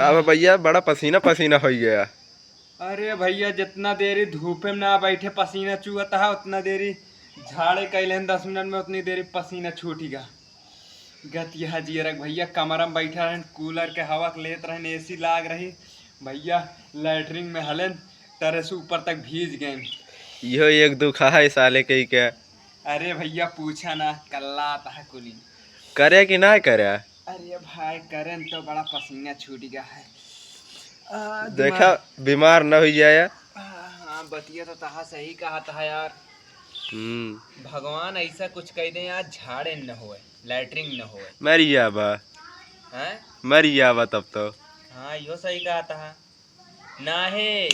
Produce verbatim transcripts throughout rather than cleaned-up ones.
अब भैया बड़ा पसीना पसीना होइ गया। अरे भैया, जितना देरी धूपे में ना बैठे पसीना चुअत है, उतना देरी झाड़े कैले हैं दस मिनट में, उतनी देरी पसीना छूट गया। गतिया जियरक भैया, कमरा में बैठा रहन, कूलर के हवा के लेत रहन, एसी लाग रही भैया, लैटरिन में हलन, तरे से ऊपर तक भीज गए। इहो एक दुख है साले के ही के। अरे भैया पूछा ना, कल्ला आता है कुली। करे कि ना करे? अरे भाई, करन तो बड़ा पसीना छूट गया है। आ, देखा, दिमाग बीमार न हो जाए। आ, हाँ, बतिया तो तहा सही कहा था यार। हम्म। भगवान ऐसा कुछ कह दे यार, झाड़े न होए, लैटरिन न होए। मर जाबा। हैं? मर जाबा तब तो। हाँ, यो सही कहा था। ना है।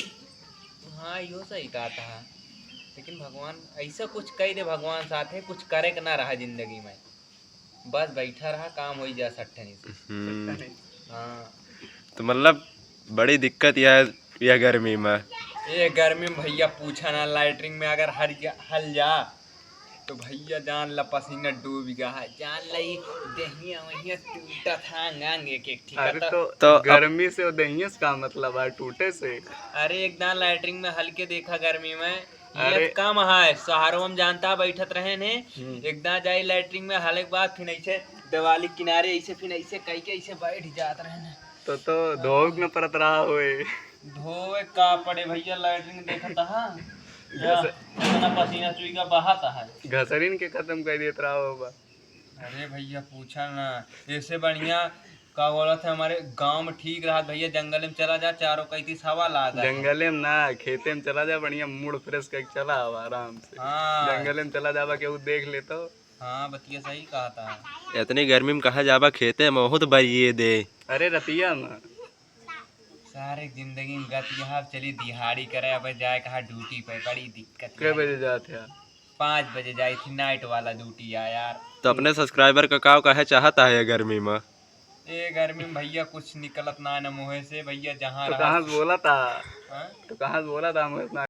हाँ, यो सही कहा था। लेकिन भगवान ऐसा कुछ कह दे, भगवान साथे कुछ करे के ना रहा जिंदगी में। बस बैठा रहा, काम होई जा सट्ठनी से। हम्म। हाँ। तो मतलब बड़ी दिक्कत यह, यह गर्मी में। ये गर्मी में भैया पूछा ना, लैटरिन में अगर हर जा, हल जा तो भैया जान ला पसीना डूब गया है, जान ला ई देहिया वहिया टूटा था अंग अंग एक एक ठीक अरे था। तो तो अब गर्मी से वो देहिया से का मतलब है टूटे से? अरे एक दान लैटरिन में हल के देखा गर्मी में, अरे। ये कम है, शहरों में जानता बैठत रहे ने, हम्म। एक दान जाई लैटरिन में, हाले के बाद फिर ऐसे दिवाली किनारे ऐसे, फिर ऐसे कई के ऐसे बैठ जात रहे ने। तो, तो धोवे के न परत रहा होए। धोवे का पड़े भैया, लैटरिन देखत हा। घस- इतना पसीना चुई का बहात है। घसरिन के खत्म कर देत रहा होबा। अरे भैया पूछा ना, ऐसे बढ़िया का बोलत है, हमारे गांव में ठीक रहा भैया, जंगल में चला जा, चारों कैती हवा लागा है। जंगले में ना, खेते में चला जा, बढ़िया मूड फ्रेश करके चला आवा आराम से। हाँ। जंगले में चला जाबा, केहू देख ले तो। हाँ, बतिया सही कहा था। इतनी गर्मी में कहाँ जाबा खेते में, बहुत बरिए दे। अरे रतिया में। सारे जिंदगी में गत यहाँ चली दिहाड़ी करे, अब जाए कहा ड्यूटी पे, बड़ी दिक्कत कै है। बजे जात है? पाँच बजे जाई थी, नाइट वाला ड्यूटी आ यार। तो अपने सब्सक्राइबर का काव कहे चाहता है ये गर्मी में? ए गर्मी में भैया कुछ निकलत ना है ना मुँहे से भैया, जहाँ तो रहा कहाँ से बोला था? हाँ? तो कहाँ से बोला था मुँहे से ना